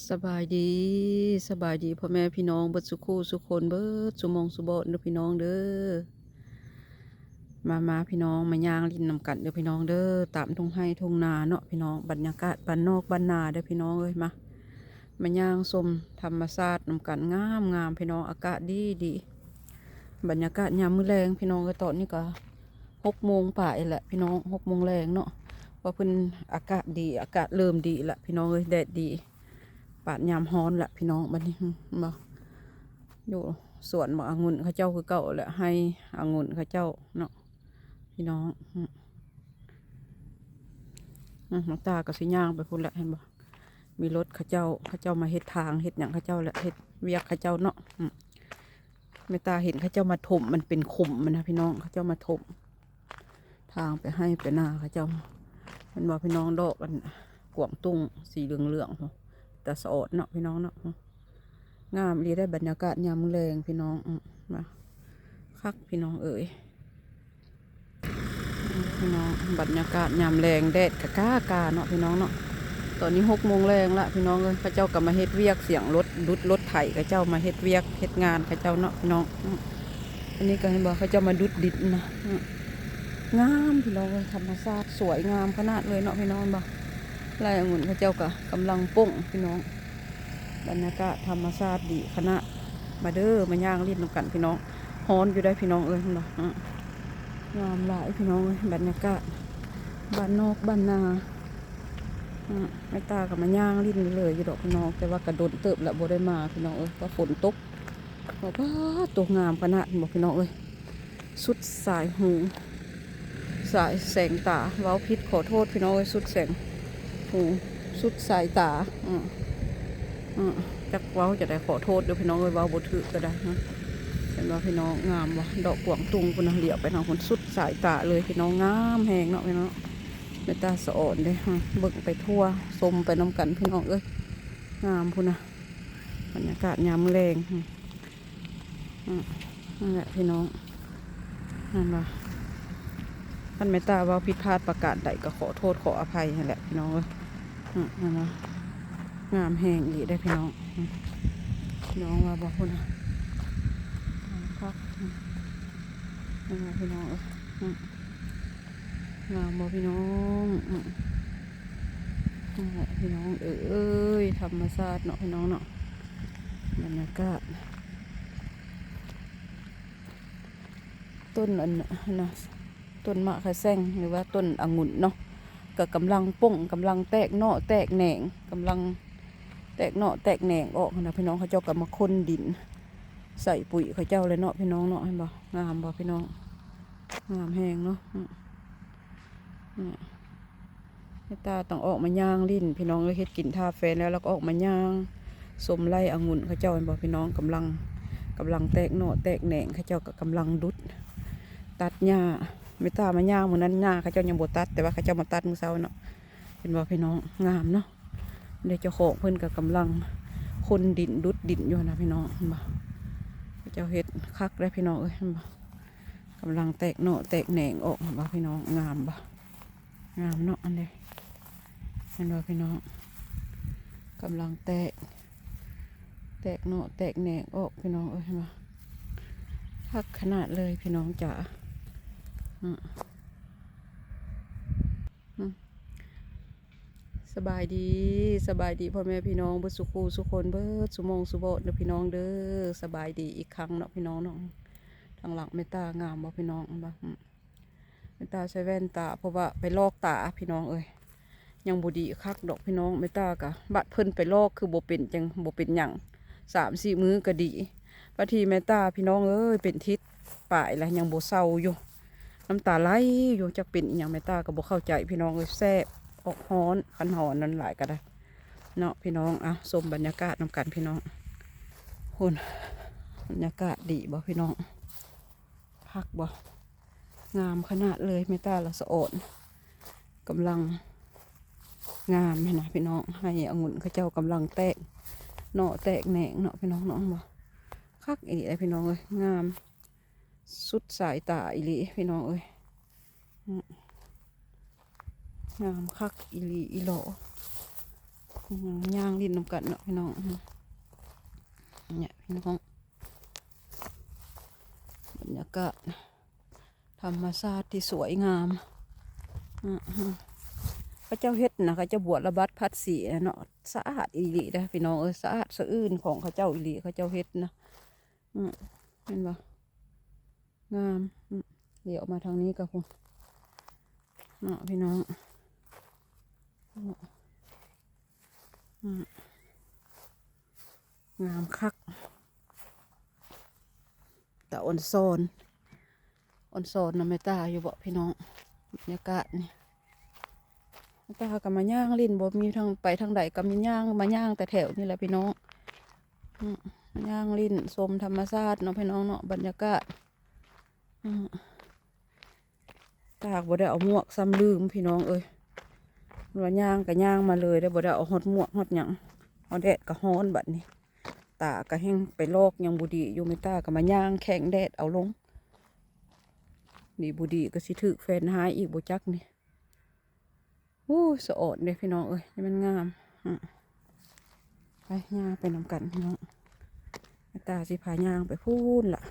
ສະບາຍດີ ສະບາຍດີພໍ່ແມ່ພີ່ນ້ອງເບິດສູ່ຄູ່ສູ່ຄົນ ເບິດສູ່ໝ່ອງສູ່ບ່ອນເດີພີ່ນ້ອງເດີ. ມາ ມາພີ່ນ້ອງ ມາຍ່າງຫຼິ້ນນຳກັນເດີພີ່ນ້ອງເດີ ຕາມທົ່ງໄຮ່ທົ່ງນາເນາະພີ່ນ້ອງ ບັນຍາກາດບ້ານນອກບ້ານນາເດີພີ່ນ້ອງເອີຍ. ມາ ມາຍ່າງຊົມທຳມະຊາດນຳກັນ ງາມໆ ພີ່ນ້ອງ ອາກາດດີໆ ບັນຍາກາດຍາມມື້ແລງພີ່ນ້ອງເອີຍ. ຕອນນີ້ກະຫົກໂມງປາຍແຫຼະພີ່ນ້ອງ ຫົກໂມງແລງເນາະ ວ່າເພິ່ນ ອາກາດດີ ອາກາດເລີ່ມດີລະພີ່ນ້ອງເອີຍ ແດດດີ ປານຍາມຮ້ອນລະພີ່ນ້ອງ. ບັດນີ້ ເຫັນບໍ່ ຢູ່ສວນໝາກອະງຸ່ນເຂົາເຈົ້າຄືເກົ່າແຫຼະ ໄຮ່ອະງຸ່ນເຂົາເຈົ້າເນາະພີ່ນ້ອງ. ອືມ ນ້ອງຕາກໍຊິຍ່າງໄປພຸ້ນແຫຼະ ເຫັນບໍ່ ມີລົດເຂົາເຈົ້າ ເຂົາເຈົ້າມາເຮັດທາງເຮັດຫຍັງເຂົາເຈົ້າແຫຼະ ເຮັດວຽກເຂົາເຈົ້າເນາະ. ອືມ ແມ່ຕາເຫັນເຂົາເຈົ້າມາຖົມ ມັນເປັນຂຸມມັນນະພີ່ນ້ອງ ເຂົາເຈົ້າມາຖົມທາງໄປໄຮ່ໄປນາເຂົາເຈົ້າ. ເຫັນບໍ່ພີ່ນ້ອງ ດອກອັນກວາງຕຸ້ງສີເຫຼືອງໆ ພຸ້ນ ຕາສະອອນເນາະພີ່ນ້ອງເນາະ. ງາມອີ່ຫຼີໄດ໋ ບັນຍາກາດຍາມມື້ແລງພີ່ນ້ອງ. ອືມ ມາ ຄັກພີ່ນ້ອງເອີຍ. ພີ່ນ້ອງ ບັນຍາກາດຍາມແລງ ແດດກະກ້າໆ ເນາະພີ່ນ້ອງເນາະ. ຕອນນີ້ຫົກໂມງແລງລະພີ່ນ້ອງເອີຍ ເຂົາເຈົ້າກໍມາເຮັດວຽກ ສຽງລົດດຸດລົດໄຖ ເຂົາເຈົ້າມາເຮັດວຽກເຮັດງານເຂົາເຈົ້າເນາະພີ່ນ້ອງ. ອືມ ອັນນີ້ກໍເຫັນບໍ່ ເຂົາເຈົ້າມາດຸດດິນນະ. ອືມ ງາມພີ່ນ້ອງເອີຍ ທຳມະຊາດສວຍງາມຂະໜາດເລີຍເນາະພີ່ນ້ອງ. ເຫັນບໍ່ ໄຮ່ອະງຸ່ນເຂົາເຈົ້າກໍກຳລັງປົ່ງພີ່ນ້ອງ. ບັນຍາກາດທຳມະຊາດດີຂະໜາດ. ມາເດີ ມາຍ່າງຫຼິ້ນນຳກັນພີ່ນ້ອງ. ຮ້ອນຢູ່ໄດ໋ພີ່ນ້ອງເອີຍ ເຫັນບໍ່. ອືມ ງາມຫຼາຍພີ່ນ້ອງເອີຍ ບັນຍາກາດບ້ານນອກບ້ານນາ. ອືມ ແມ່ຕາກໍມາຍ່າງຫຼິ້ນເລື້ອຍຢູ່ດອກພີ່ນ້ອງ ແຕ່ວ່າກໍດົນເຕີບລະບໍ່ໄດ້ມາພີ່ນ້ອງເອີຍ ເພາະຝົນຕົກ. ບອກວ່າໂຕງາມຂະໜາດ ເຫັນບໍ່ພີ່ນ້ອງເອີຍ ສຸດສາຍຫູ ສາຍແສງຕາ ເວົ້າຜິດຂໍໂທດພີ່ນ້ອງເອີຍ ສຸດແສງຫູ ສຸດສາຍຕາ. ອືມ ອືມ ຈັກເວົ້າຈັ່ງໃດ ຂໍໂທດເດີພີ່ນ້ອງເອີຍ ເວົ້າບໍ່ຖືກກໍໄດ້. ເຫັນບໍ່ພີ່ນ້ອງ ງາມບໍ່ ດອກກວາງຕຸ້ງພຸ້ນນະ ຫຼຽວໄປທາງພຸ້ນ ສຸດສາຍຕາເລີຍພີ່ນ້ອງ ງາມແຮງເນາະພີ່ນ້ອງ. ແມ່ຕາສະອອນເດ້ ເບິ່ງໄປທົ່ວ ຊົມໄປນຳກັນພີ່ນ້ອງເອີຍ ງາມພຸ້ນນະ ບັນຍາກາດຍາມມື້ແລງ. ອືມ ນັ້ນແຫຼະພີ່ນ້ອງ ເຫັນບໍ່ ຄັນແມ່ຕາເວົ້າຜິດພາດປະການໃດກໍຂໍໂທດຂໍອະໄພຫັ້ນແຫຼະພີ່ນ້ອງເອີຍ. ອືມ ເຫັນບໍ່ ງາມແຮງອີ່ຫຼີເດ້ພີ່ນ້ອງ. ອືມ ພີ່ນ້ອງວ່າບໍ່ ພຸ້ນນະ ງາມຄັກ. ອືມ ເຫັນບໍ່ພີ່ນ້ອງເອີຍ. ອືມ ງາມບໍ່ພີ່ນ້ອງ. ອືມ ນັ້ນແຫຼະພີ່ນ້ອງເອີຍ ທຳມະຊາດເນາະພີ່ນ້ອງເນາະ ບັນຍາກາດ ຕົ້ນອັນນະ ຕົ້ນໝາກຂະແຊງ ຫຼືວ່າຕົ້ນອະງຸ່ນເນາະ ກໍກຳລັງປົ່ງ ກຳລັງແຕກໜໍ່ແຕກແໜງ ກຳລັງແຕກໜໍ່ແຕກແໜງອອກຫັ້ນນະພີ່ນ້ອງ. ເຂົາເຈົ້າກໍມາຂົນດິນໃສ່ປຸ໋ຍເຂົາເຈົ້າແລ້ວເນາະພີ່ນ້ອງເນາະ. ເຫັນບໍ່ ງາມບໍ່ພີ່ນ້ອງ ງາມແຮງເນາະ. ອືມ ອືມ ແມ່ຕາຕ້ອງອອກມາຍ່າງຫຼິ້ນພີ່ນ້ອງເອີຍ ເຮັດກິນຖ້າແຟນແລ້ວ ແລ້ວກໍອອກມາຍ່າງຊົມໄຮ່ອະງຸ່ນເຂົາເຈົ້າ ເຫັນບໍ່ພີ່ນ້ອງ ກຳລັງ ກຳລັງແຕກໜໍ່ແຕກແໜງ ເຂົາເຈົ້າກໍກຳລັງດຸດຕັດຫຍ້າ. ແມ່ຕາມາຍ່າງມື້ນັ້ນ ຫຍ້າເຂົາເຈົ້າຍັງບໍ່ຕັດ ແຕ່ວ່າເຂົາເຈົ້າມາຕັດມື້ເຊົ້າເນາະ. ເຫັນບໍ່ພີ່ນ້ອງ ງາມເນາະ. ເດ້ ເຈົ້າຂອງເພິ່ນກໍກຳລັງຂົນດິນດຸດດິນຢູ່ນະພີ່ນ້ອງ ເຫັນບໍ່. ເຂົາເຈົ້າເຮັດຄັກເດ້ພີ່ນ້ອງເອີຍ ເຫັນບໍ່ ກຳລັງແຕກໜໍ່ແຕກແໜງອອກ ເຫັນບໍ່ພີ່ນ້ອງ ງາມບໍ່ ງາມເນາະ. ອັນນີ້ ເຫັນບໍ່ພີ່ນ້ອງ ກຳລັງແຕກ ແຕກໜໍ່ແຕກແໜງອອກພີ່ນ້ອງເອີຍ ເຫັນບໍ່ ຄັກຂະໜາດເລີຍພີ່ນ້ອງຈ໋າ. ອືມ ອືມ ສະບາຍດີ ສະບາຍດີພໍ່ແມ່ພີ່ນ້ອງເບິດສູ່ຄູ່ສູ່ຄົນ ເບິດສູ່ໝ່ອງສູ່ບ່ອນເດີພີ່ນ້ອງເດີ. ສະບາຍດີອີກຄັ້ງເນາະພີ່ນ້ອງເນາະ. ທາງຫຼັງແມ່ຕາງາມບໍ່ພີ່ນ້ອງ ເຫັນບໍ່. ອືມ ແມ່ຕາໃສ່ແວ່ນຕາ ເພາະວ່າໄປລອກຕາພີ່ນ້ອງເອີຍ ຍັງບໍ່ດີຄັກດອກພີ່ນ້ອງ. ແມ່ຕາກະບັດເພິ່ນໄປລອກຄືບໍ່ເປັນ ຈັ່ງບໍ່ເປັນຫຍັງ ສາມສີ່ມື້ກໍດີ. ບາດທີແມ່ຕາພີ່ນ້ອງເອີຍ ເປັນທິດປາຍລະຍັງບໍ່ເຊົາຢູ່ ນ້ຳຕາໄຫຼຢູ່ ຈັກເປັນອີ່ຫຍັງ ແມ່ຕາກໍບໍ່ເຂົ້າໃຈພີ່ນ້ອງເອີຍ. ແສບ ອອກຮ້ອນ ຄັນຮ້ອນນັ້ນຫຼາຍກໍໄດ້ເນາະພີ່ນ້ອງ. ເອົາ ຊົມບັນຍາກາດນຳກັນພີ່ນ້ອງ. ພຸ້ນ ບັນຍາກາດດີບໍ່ພີ່ນ້ອງ ຄັກບໍ່ ງາມຂະໜາດເລີຍ. ແມ່ຕາລະສະອອນ ກຳລັງງາມຫັ້ນນະພີ່ນ້ອງ. ໄຮ່ອະງຸ່ນເຂົາເຈົ້າກຳລັງແຕກໜໍ່ແຕກແໜງເນາະພີ່ນ້ອງເນາະ. ເຫັນບໍ່ ຄັກອີ່ຫຼີເດ້ພີ່ນ້ອງເອີຍ ງາມສຸດສາຍຕາອີ່ຫຼີພີ່ນ້ອງເອີຍ. ອືມ ງາມຄັກອີ່ຫຼີອີ່ຫຼໍ. ຍ່າງຫຼິ້ນນຳກັນເນາະພີ່ນ້ອງ. ນີ້ພີ່ນ້ອງ ບັນຍາກາດທຳມະຊາດທີ່ສວຍງາມ. ອື ເຂົາເຈົ້າເຮັດນະ ເຂົາເຈົ້າບວດລະບັດພັດສີເນາະ ສະອາດອີ່ຫຼີເດ້ພີ່ນ້ອງເອີຍ ສະອາດສະອື່ນຂອງເຂົາເຈົ້າອີ່ຫຼີ ເຂົາເຈົ້າເຮັດນະ. ອື ເຫັນບໍ່? ງາມ. ອື ຫຼຽວມາທາງນີ້ກໍພຸ້ນເນາະພີ່ນ້ອງ. ອື ງາມຄັກ ຕາອ່ອນຊອນ ອ່ອນຊອນນຳແມ່ຕາຢູ່ເບາະພີ່ນ້ອງ. ບັນຍາກາດນີ້ ແຕ່ເຮົາກໍມາຍ່າງຫຼິ້ນ ບໍ່ມີທາງໄປທາງໃດ ກໍມີຍ່າງ ມາຍ່າງແຕ່ແຖວນີ້ແຫຼະພີ່ນ້ອງ. ອື ຍ່າງຫຼິ້ນຊົມທຳມະຊາດເນາະພີ່ນ້ອງເນາະ ບັນຍາກາດ. ອື ຕາກບໍ່ໄດ້ເອົາໝວກຊ້ຳ ລືມພີ່ນ້ອງເອີຍ ວ່າຍ່າງກໍຍ່າງມາເລີຍ ໄດ້ບໍ່ໄດ້ເອົາຮອດໝວກຮອດຫຍັງ ເອົາແດດກໍຮ້ອນບັດນີ້ ຕາກໍແຮ່ງໄປລອກຫຍັງບໍ່ດີຢູ່ ແມ່ຕາກໍມາຍ່າງແຂ່ງແດດເອົາລົງ ດີບໍ່ດີກໍຊິຖືກແຟນຮ້າຍອີກບໍ່ຈັກນີ້. ໂອ້ຍ ສະອອນເດ້ພີ່ນ້ອງເອີຍ ນີ້ມັນງາມ. ອື ໄປ ຍ່າງໄປນຳກັນພີ່ນ້ອງ. ແມ່ຕາຊິພາຍ່າງໄປພຸ້ນລະ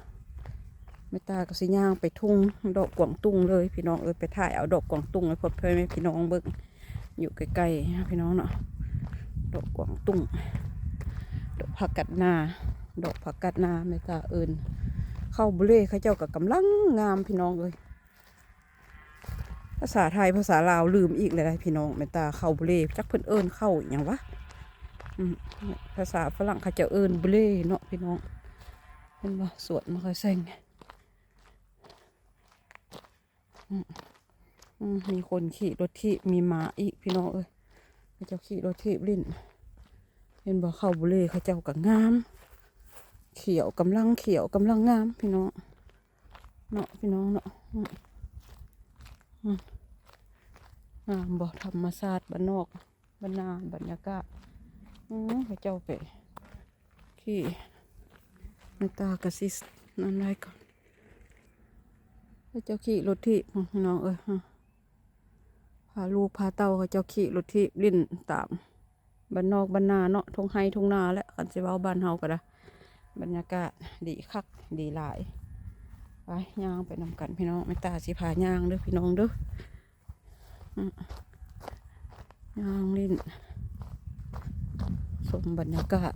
ແມ່ຕາກໍຊິຍ່າງໄປທົ່ງດອກກວາງຕຸ້ງເລີຍພີ່ນ້ອງເອີຍ ໄປຖ່າຍເອົາດອກກວາງຕຸ້ງໃຫ້ພໍ່ແມ່ພີ່ນ້ອງເບິ່ງ ຢູ່ໃກ້ໆ ເນາະພີ່ນ້ອງເນາະ. ດອກກວາງຕຸ້ງ ດອກຜັກກາດນາ ດອກຜັກກາດນາ ແມ່ຕາເອີ້ນ ເຂົ້າບຸເລ ເຂົາເຈົ້າກໍກຳລັງງາມພີ່ນ້ອງເອີຍ. ພາສາໄທພາສາລາວລືມອີກແລ້ວພີ່ນ້ອງ ແມ່ນຕາເຂົ້າບຸເລ ຈັກເພິ່ນເອີ້ນເຂົ້າອີ່ຫຍັງວະ. ອືມ ພາສາຝຣັ່ງເຂົາເຈົ້າເອີ້ນບຸເລເນາະພີ່ນ້ອງ. ເຫັນບໍ່ ສວນມະເຂືອແຊງ. ອືມ ອືມ ມີຄົນຂີ່ລົດຖີບ ມີມ້າອີກພີ່ນ້ອງເອີຍ ເຂົາເຈົ້າຂີ່ລົດຖີບຫຼິ້ນ. ເຫັນບໍ່ ເຂົ້າບຸເລເຂົາເຈົ້າກໍງາມ ຂຽວ ກຳລັງຂຽວ ກຳລັງງາມພີ່ນ້ອງ. ເນາະພີ່ນ້ອງເນາະ. ອືມ ອືມ ງາມບໍ່ ທຳມະຊາດບ້ານນອກບ້ານນາ ບັນຍາກາດ. ອືມ ເຂົາເຈົ້າໄປຂີ່ ແມ່ຕາກະຊິນັ້ນໄວ້ກ່ອນ. ເຂົາເຈົ້າຂີ່ລົດຖີບພີ່ນ້ອງເອີຍ ພາລູກພາເຕົ້າ ເຂົາເຈົ້າຂີ່ລົດຖີບຫຼິ້ນຕາມ ບ້ານນອກບ້ານນາເນາະ ທົ່ງໄຮ່ທົ່ງນາແຫຼະ ຄັນຊິເວົ້າບ້ານເຮົາກໍໄດ້. ບັນຍາກາດດີຄັກດີຫຼາຍ. ໄປ ຍ່າງໄປນຳກັນພີ່ນ້ອງ ແມ່ຕາຊິພາຍ່າງເດີພີ່ນ້ອງເດີ. ອືມ ຍ່າງຫຼິ້ນ ຊົມບັນຍາກາດ.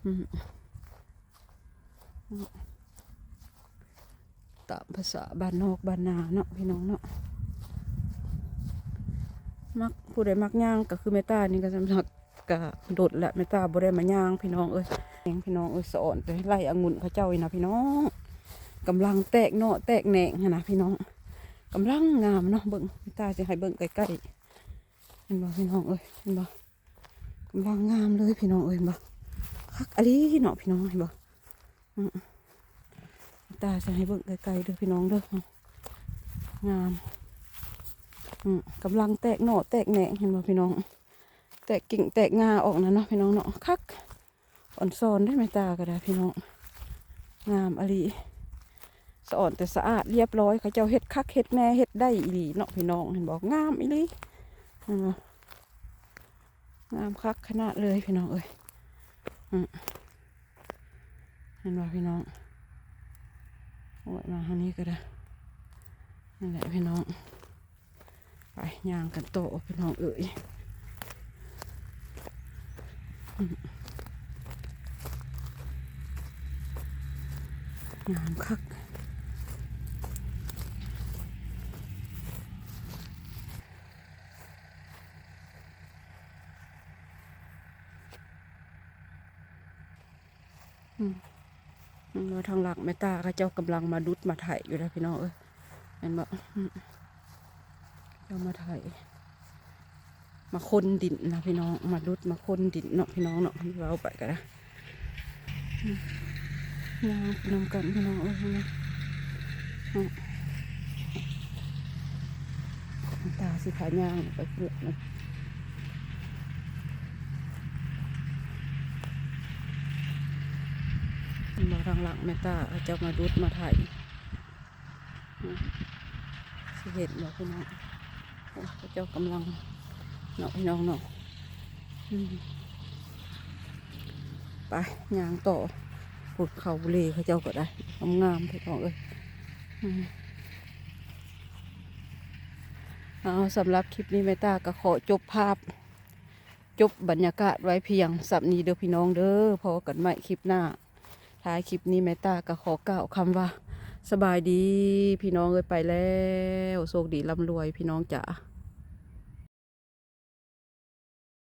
ອືມ ຕາມພາສາບ້ານນອກບ້ານນາເນາະພີ່ນ້ອງເນາະ. ມັກ ຜູ້ໃດມັກຍ່າງກໍຄືແມ່ຕານີ້ກໍສຳລັບ ກະດົນລະ ແມ່ຕາບໍ່ໄດ້ມາຍ່າງພີ່ນ້ອງເອີຍ. ແມ່ນພີ່ນ້ອງເອີຍ ສະອອນແຕ່ໄລ່ອະງຸ່ນເຂົາເຈົ້ານີ້ນະພີ່ນ້ອງ. ກຳລັງແຕກໜໍ່ແຕກແໜງຫັ້ນນະພີ່ນ້ອງ ກຳລັງງາມເນາະ. ເບິ່ງ ແມ່ຕາຊິໃຫ້ເບິ່ງໃກ້ໆ ເຫັນບໍ່ພີ່ນ້ອງເອີຍ ເຫັນບໍ່? ກຳລັງງາມເລີຍພີ່ນ້ອງເອີຍ ເຫັນບໍ່? ຄັກອີ່ຫຼີເນາະພີ່ນ້ອງ ເຫັນບໍ່? ອືມ ຕາຈະໃຫ້ເບິ່ງໃກ້ໆເດີພີ່ນ້ອງເດີ ງາມ. ອືມ ກຳລັງແຕກໜໍ່ແຕກແໜງ ເຫັນບໍ່ພີ່ນ້ອງ? ແຕກກິ່ງແຕກງ່າອອກນະເນາະພີ່ນ້ອງເນາະ. ຄັກ ອ່ອນຊອນເດ້ແມ່ຕາກໍໄດ້ພີ່ນ້ອງ ງາມອີ່ຫຼີ. ສະອອນແຕ່ສະອາດລຽບຮ້ອຍ ເຂົາເຈົ້າເຮັດຄັກເຮັດແນ່ ເຮັດໄດ້ອີ່ຫຼີເນາະພີ່ນ້ອງ ເຫັນບໍ່? ງາມອີ່ຫຼີ ເຫັນບໍ່? ງາມຄັກຂະໜາດເລີຍພີ່ນ້ອງເອີຍ. ອືມ ເຫັນບໍ່ພີ່ນ້ອງ? ໂອ້ຍ ມາທາງນີ້ກໍໄດ້ ນັ້ນແຫຼະພີ່ນ້ອງ. ໄປ ຍ່າງກັນຕໍ່ພີ່ນ້ອງເອີຍ. ອືມ ງາມຄັກ. ອືມ ເຫັນບໍ່ ທາງຫຼັງແມ່ຕາເຂົາເຈົ້າກຳລັງມາດຸດມາໄຖຢູ່ນະພີ່ນ້ອງເອີຍ ເຫັນບໍ່? ອືມ ເຈົ້າມາໄຖ ມາຄົ້ນດິນນະພີ່ນ້ອງ ມາດຸດມາຄົ້ນດິນເນາະພີ່ນ້ອງເນາະ ເວົ້າໄປກໍໄດ້. ອືມ ຍ່າງນຳກັນພີ່ນ້ອງເອີຍ ເຫັນບໍ່? ອືມ ຕາຊິພາຍ່າງໄປເກືອບນະ ເຫັນບໍ່? ທາງຫຼັງແມ່ຕາເຂົາເຈົ້າມາດຸດມາໄຖ ອືມ ຊິເຫັນບໍ່ພີ່ນ້ອງ? ໂອ້ ເຂົາເຈົ້າກຳລັງເນາະພີ່ນ້ອງເນາະ. ອືມ ໄປ ຍ່າງຕໍ່ ພຸ້ນ ເຂົ້າເລເຂົາເຈົ້າກໍໄດ້ ງາມໆ ພີ່ນ້ອງເອີຍ. ອືມ ເອົາ ສຳລັບຄລິບນີ້ ແມ່ຕາກໍຂໍຈົບພາບ ຈົບບັນຍາກາດໄວ້ພຽງສ່ຳນີ້ເດີພີ່ນ້ອງເດີ. ພໍ້ກັນໃໝ່ຄລິບໜ້າ. ທ້າຍຄລິບນີ້ ແມ່ຕາກໍຂໍກ່າວຄຳວ່າ ສະບາຍດີ ພີ່ນ້ອງເອີຍ ໄປແລ້ວ. ໂຊກດີລ່ຳລວຍ ພີ່ນ້ອງຈ໋າ.